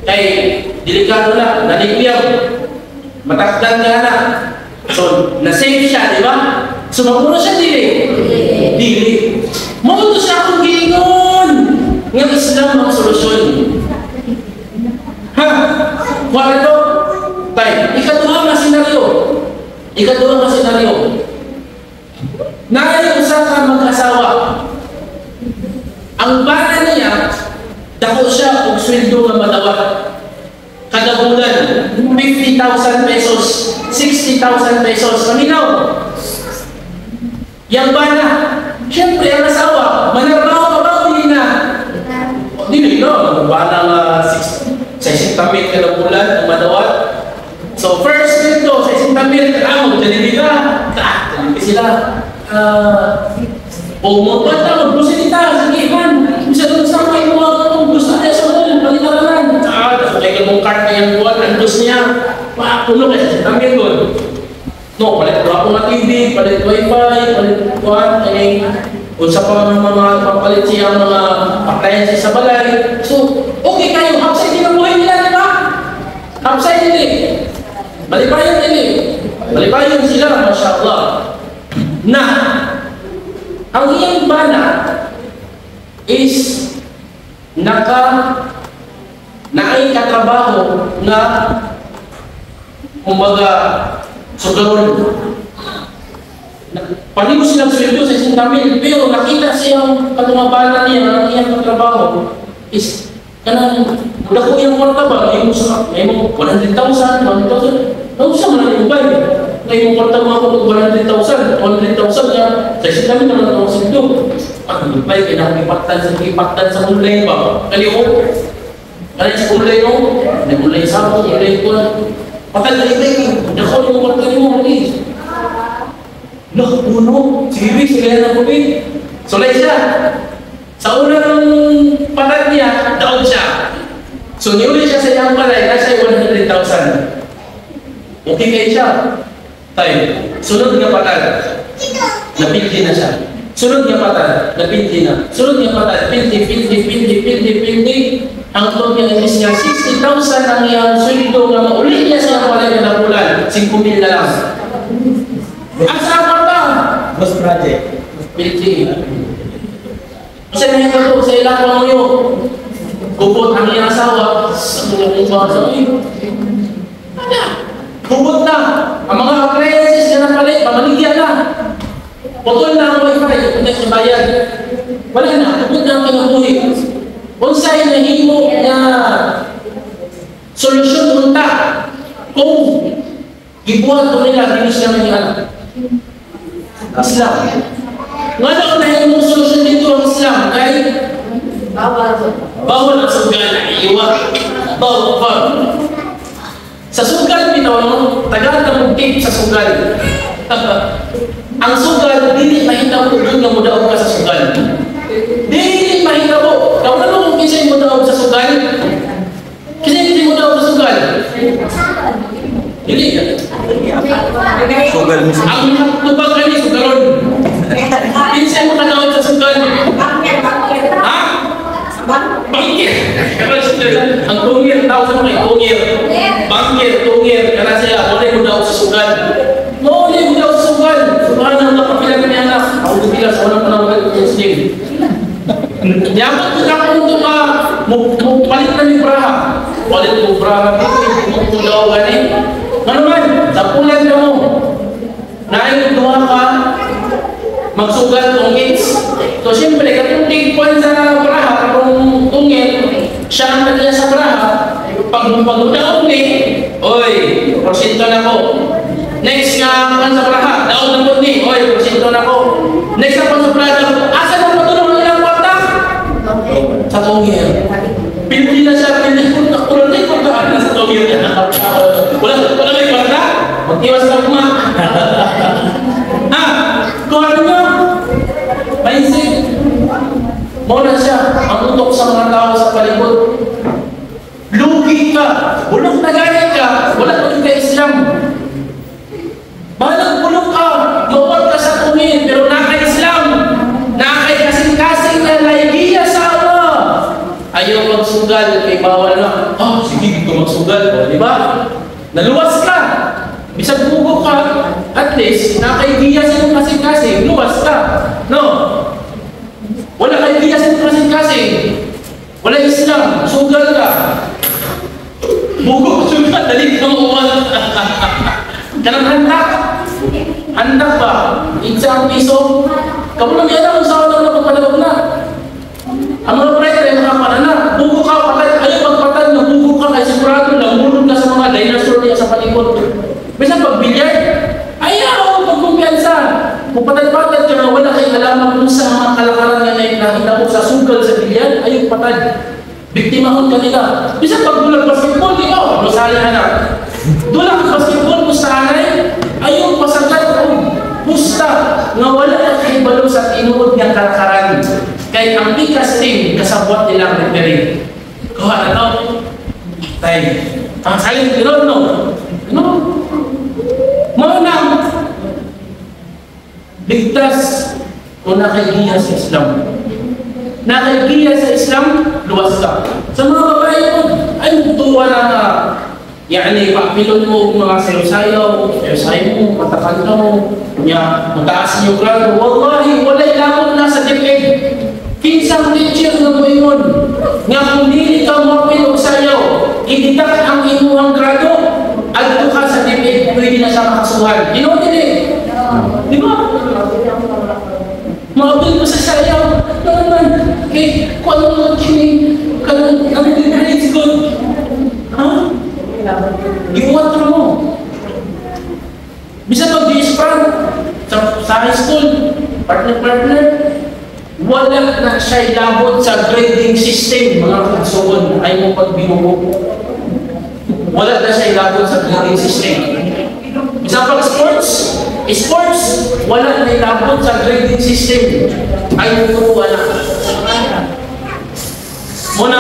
kay delikado na, naliguyab, matakdan nga na. So, na-save siya, di ba? So, mapuno siya, dili? Dili. Mao to siya akong giingon nga Islam ang solusyon. Ha? Wala to? Tay, ikaduha nga senaryo. Ikaduha nga senaryo. Naay usa ka mag-asawa. Ang bana niya, dako siya og sweldo nga madawat. Kada bulan, 50,000 pesos, 60,000 pesos. Paminaw. Yang bana, siyempre ang asawa, manarbaho ka ba o dili na? O, dili na. Bana nga 60 mil kada bulan ang madawat. So first dito, 60 mil, amo, dili ka. Ah, dili sila. O mo pa ta, magbusin ta, sige man. Bisa dun sa may mga katong gusto niya sa mall, palitaranan. Ah, okay ka mong cart na yung buwan, andos niya. Papuno kay 60 mil doon. No, palit ko ako nga TV, palit wifi, palit kuan, kay unsa pa mga mga papalit siya mga appliances sa balay. So, okay kayo, hapsay din ang buhay nila, di ba? Hapsay din eh. Malipayon din eh. Malipayon sila, masya Allah. Na, ang iyang bana is naay katrabaho na kumbaga sugaron. Panigo silang sweldo sa isang kamil, pero nakita siyang katumabana niya ang iyang katrabaho is kanang dako iyang kwarta ba imo sa imo 100,000, 100,000. Nausa man ang ubay. Na imong kwarta mo ako 100,000, 100,000 niya sa isang kamil naman ang sweldo. Ang ubay kay ipaktan sa online ba? Kali ko. Kali sa online no? Nag-online sa ako, online ko. Patay na ibay, dako imong kwarta nimo ni. Loh, puno. Sige, sige na po. Sulay siya. Sa unang patag niya, daog siya. So, niuli siya sa iyang balay, nasa 100,000. Okay kayo siya. Tayo. Sunod nga patag, napildi na siya. Sunod nga patag, napildi na. Sunod nga patag, pildi, pildi, pildi, pildi, pildi. Ang tawag niya is niya, 60,000 ang iyang sweldo nga mauli niya sa iyang balay na napulan. 5,000 na lang. Asa pa ba? Boss project. Pildi. Kasi nahita ko sa ilang panguyo. Gubot ang iyang asawa. Sa tulong ba sa iyo? Ano? Gubot na. Ang mga appliances na napalit, pamaligyan na. Putol na ang wifi, hindi sa bayad. Wala na, gubot na ang kinabuhi. Unsay nahimo nga solusyon unta kung gibuhat ko nila, ginis naman yung anak. Islam. Nga na nahimong solusyon dito ang Islam kay bawal ang sugal, iwa. Bawal pa. Sa sugal, bitaw, no? Tagal na mong tip sa sugal. Ang sugal, dili mahitabo doon nga mudaog ka sa sugal. Dili mahitabo. Kau na kung kinsay mudaog sa sugal? Kinsay hindi mudaog sa sugal? Dili. Sugal mismo. Ang Ang tungir, tawag sa mga tungir. Bangkir, tungir, kana siya, wala mo daw sa sugal. Wala mo daw sa sugal. Subhanallah, kapila kami anak. Ako bila sa unang panahon ng Muslim. Niyabot ko na kung ka, mo palit na ni Braha. Palit mo Braha, mo daw gani. Ano man, sa pulan na mo. Naay duha ka, magsugal tong hits. So siyempre, katong tigpuan sa Braha, katong tungit, siya ang nagaya sa Braha. Pag pagdaog ni, oy, porsyento na ko. Next nga kan sa Braha, daog na po ni, oy, porsyento na ko. Next nga kan sa Braha, asa na patulong ang ilang kwarta? Sa tungir. Pili na siya, pili ko, nakulong na yung kwarta sa tungir niya. Wala, wala may kwarta? Mag-iwas ka kuma. Ha? Kung ano nyo? Mindset. Muna siya, ang utok sa mga tao sa palibot. Lugi ka, bulok na gaya ka, wala ka ka Islam. Balang bulok ka, mawag ka sa tungin, pero naka-Islam, naka-kasing-kasing na laygiya sa Allah. Ayaw magsugal, kay bawal na. Oh, sige, dito magsugal. O, di ba? Naluwas ka. Bisag bugo ka, at least, nakaidiya sa imong kasing-kasing, luwas ka. No? Wala kay idea sa imong kasing-kasing. Wala Islam, sugal ka. Bugo ka sugal, dali ka mauwan. Kanang handak. Handak ba? Itsa ang piso. Kamu lang yan ang sa na pagpalabog na. Ang mga prete ay makapanana. Bugo ka, patay. Ayaw magpatay, nabugo ka, kay sigurado, nahulog ka sa mga dinosaur niya sa palikod. Bisa pag-bilyar, ayaw, pagkumpiyansa. Kung patad-patad ka na wala kay alaman kung sa mga kalakaran nga nakita mo sa sugal sa bilyar, ayaw patad. Biktimahon ka nila. Bisa pag dulang basketball, di ba? Lusali anak. Dulang basketball mo sa anay, ayaw pasagat o pusta nga wala na kahibalo sa tinuod nga kalakaran. Kay ang pikas team, kasabwat nilang referee. Kuha na to. Tay. Ang saling tinon, no? No? Mao na ligtas kung nakaigiya sa Islam. Nakaigiya sa Islam, luwas ka. Sa mga babae mo, ay tuwa na nga. Yani, papilon mo mga sayo-sayo, sayo-sayo mo, matakanta mo, niya, mataas niyo grado. Wallahi, walay lamon na sa DepEd. Kinsang teacher nga mo ingon, nga kung dili ka mo og sayo, iditak ang imuhang grado, adto ka sa DepEd, pwede na siya makasuhan. Ginoo dili. Di ba? Maapil ko sa sayaw. Naman, kay kung ano mo kini, kanang ang grades ko. Ha? Giwatro mo. Bisa pag di-sprang sa high school, partner-partner, wala na siya labot sa grading system, mga kagsuon, ay mo pagbinugo. Wala na siya labot sa grading system. Bisa pag sports, sports, wala na ilabot sa grading system. Ay mo wala. Muna,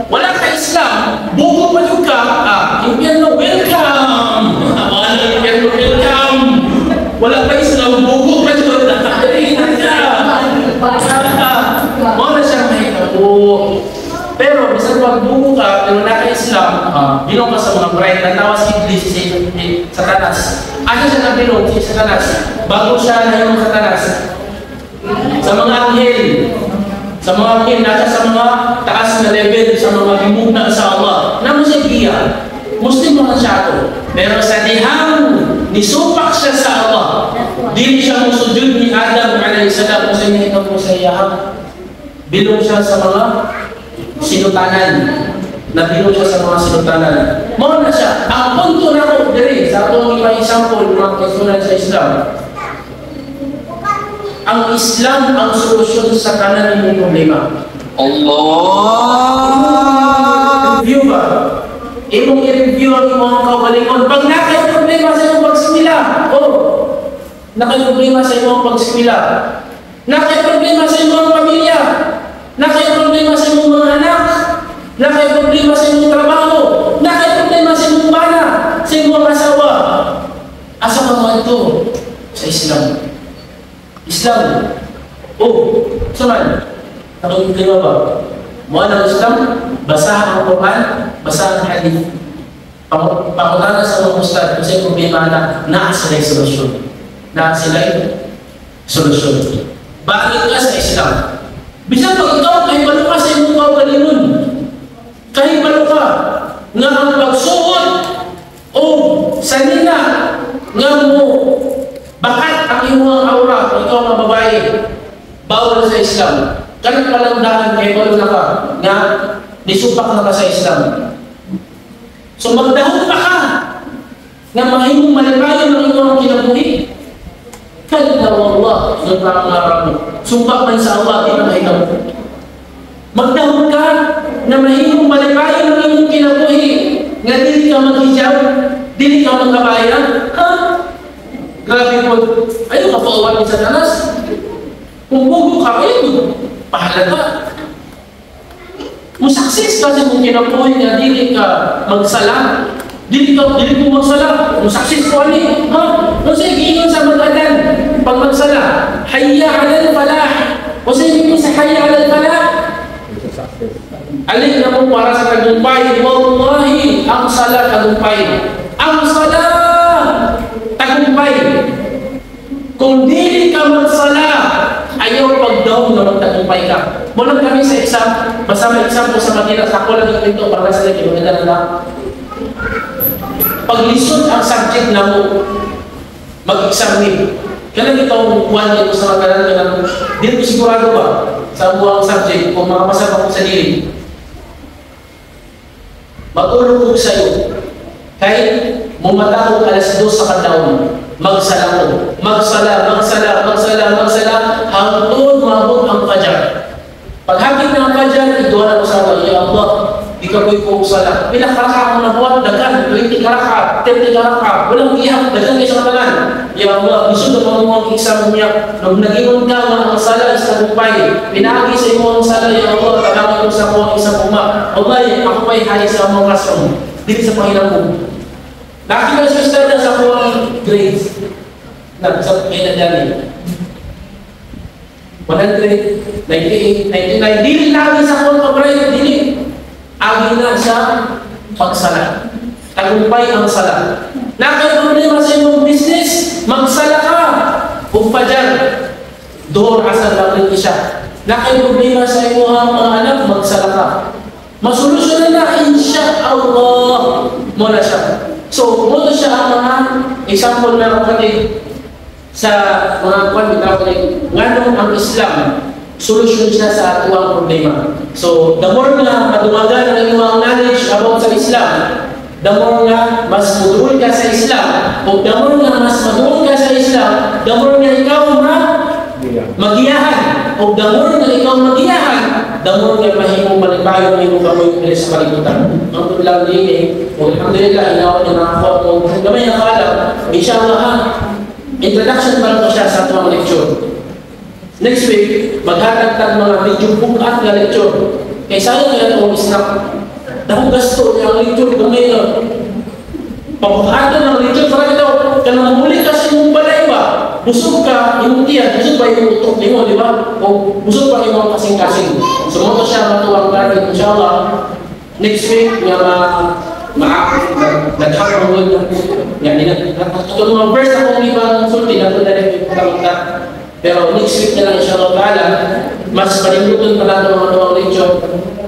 wala ka Islam, bugo pa jud ka, impyerno, welcome! Wala impyerno, welcome! Wala ka Islam, bugo pa jud. Dali na ka! Muna siya mahitabo. Pero, bisan pag bugo ka, pero naka-Islam, bilong ka sa mga bright, natawa si Iblis, si Satanas. Asa siya nabilong si Satanas? Bago siya nahimong Satanas. Sa mga anghel, sa mga anghel, nasa sa mga taas na level, sa mga himugna sa Allah. Namo siya giya. Muslim mga siya to. Pero sa dihang, nisupak siya sa Allah. Dili siya musujud ni Adam alayhi salam. Kung sa inyo mo sa iyahang. Bilong siya sa mga sinutanan. Nabilong siya sa mga sinutanan. Mao na siya. Ang punto na ko diri sa atong ibang example mga kasunan sa Islam. Ang Islam ang solusyon sa tanan mong problema. Allah. Review ba? Imong i-review ang imong kaugalingon. Pag nakay problema sa imong pagsimila, oh, nakay problema sa imong pagsimila. Nakay problema sa imong pamilya. Nakay problema sa imong mga anak. Nakay problema sa imong trabaho. Nakay problema sa imong bana, sa imong asawa. Asa ka mo ito? Sa Islam. Islam. Oh, saan? Nakay problema ba? Mo ang Islam? Basaha ang Quran, basaha ang hadith. Pangutana sa mga ustad, kung sa'yo problema na, naa sila solusyon. Naa sila solusyon. Balik ka sa Islam. Bisan pag ikaw, kahit balo ka sa imong kaugalingon, kahit balo ka, nga ang pagsuot o sanina nga mo bakat ang imong aura, kung ikaw nga babae, bawal sa Islam. Kanang palangdahan kay balo na ka, nga nisupak na ka sa Islam. So magdahon pa ka nga mahimong malipayon ang imong kinabuhi. Kalla wallah, yung parang mo. Sumpa man sa Allah, di na mahitabo. Magdahon ka na mahimong malipayon ang imong kinabuhi nga dili ka maghijab, dili ka magkabaya. Ha? Grabe po. Ayaw ka paawat ni Satanas. Kung bugo ka, ayaw, pahalata. Musaksis ka sa imong kinabuhi nga dili ka magsala. Dili ko magsala. Musaksis ko ani. Ha? Unsa giingon sa mag-adan pag magsala? Hayya 'alal falah. Unsa giingon sa hayya 'alal falah? Alin na mo para sa tagumpay. Wallahi, ang sala tagumpay. Ang sala tagumpay. Kung dili ka magsala, ayaw pagdaw na magtagumpay ka. Muna kami sa exam, basta may exam ko sa Manila, sa ako lang ito para sa lagi, maganda na lang. Paglisod ang subject na mo, mag-exam ni. Kailan ito ang buwan nito sa mga kanan, dili ko sigurado ba sa buwang subject kung makapasa pa ko sa dili. Matulog ko sa'yo. Kahit mumata ko 2:00 sa kadlawon, magsala ko. Magsala, magsala, magsala, magsala, hangtod maabot ang fajar. Paghapit ng fajar, iduha na ko sa Allah, Ya Allah, di ka ko'y sala. Pila ka raka akong nabuhat, daghan, 20 ka raka, 30 ka raka, walang gihap, daghan kayo sa katanan. Ya Allah, gusto na pang exam niya. Nung nag-ingon ka nga ang sala is tagumpay, pinagi sa imo ang sala, Ya Allah, tabangan ko sa akong exam uma. Wallahi, ako pa'y hari sa among classroom, dili sa Panginoon. Nakita sa estada sa akong grades na sa kailan 100, 98, 99, dili lagi sa akong pag-grade, dili. Agi na sa pagsala. Tagumpay ang sala. Nakay problema sa imong business, magsala ka. Ug fajar, duhur, asar, maghrib, isya. Nakay problema sa imong mga anak, magsala ka. Masolusyonan na insya Allah. Mo na siya. So, mo na siya ang mga example na kapatid sa mga kwan bitaw kay nganong ang Islam solusyon siya sa atuang problema. So, the more nga madumagan ang imong knowledge about sa Islam, the more nga mas muduol ka sa Islam, o the more nga mas maduol ka sa Islam, the more nga ikaw magiyahan, o the more nga ikaw magiyahan, the more nga mahimong malipayon ang imong kamoy diri sa kalibutan. Ang lang din eh, alhamdulillah, inaw niya nakakuha mo gamay ang kaalam, inshallah ha, introduction pa lang siya sa atong lecture. Next week, maghatag tag mga medyo bukat nga lecture. Kay sayang nga itong snack. Dahong gasto niya ang lecture, gamay na. Pagbukaton ng lecture, parang ito, kanang muli ka sa imong balay ba? Busog ka, imong tiyan, busog pa imong utok nimo, di ba? O busog pa imong kasing-kasing. So, mo to siya matuwang target, inshallah. Next week, nga naghakamol na. Ito mga verse akong ibang sulti, nato na rin yung pagkamunta. Pero next week na lang, inshallah ta'ala, mas panimutan pa natin ang matuwang lecture.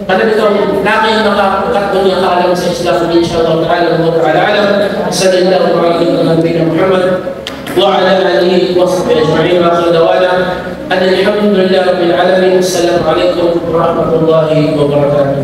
Kada ito, nakay makakatong niya kaalam sa Islam, inshallah ta'ala, wa ta'ala alam. Sallallahu alayhi wa nabiyina Muhammad wa ala alihi wa sahbihi ajma'in wa akhir dawana. Alhamdulillah rabbil alamin. Assalamu alaikum warahmatullahi wabarakatuh.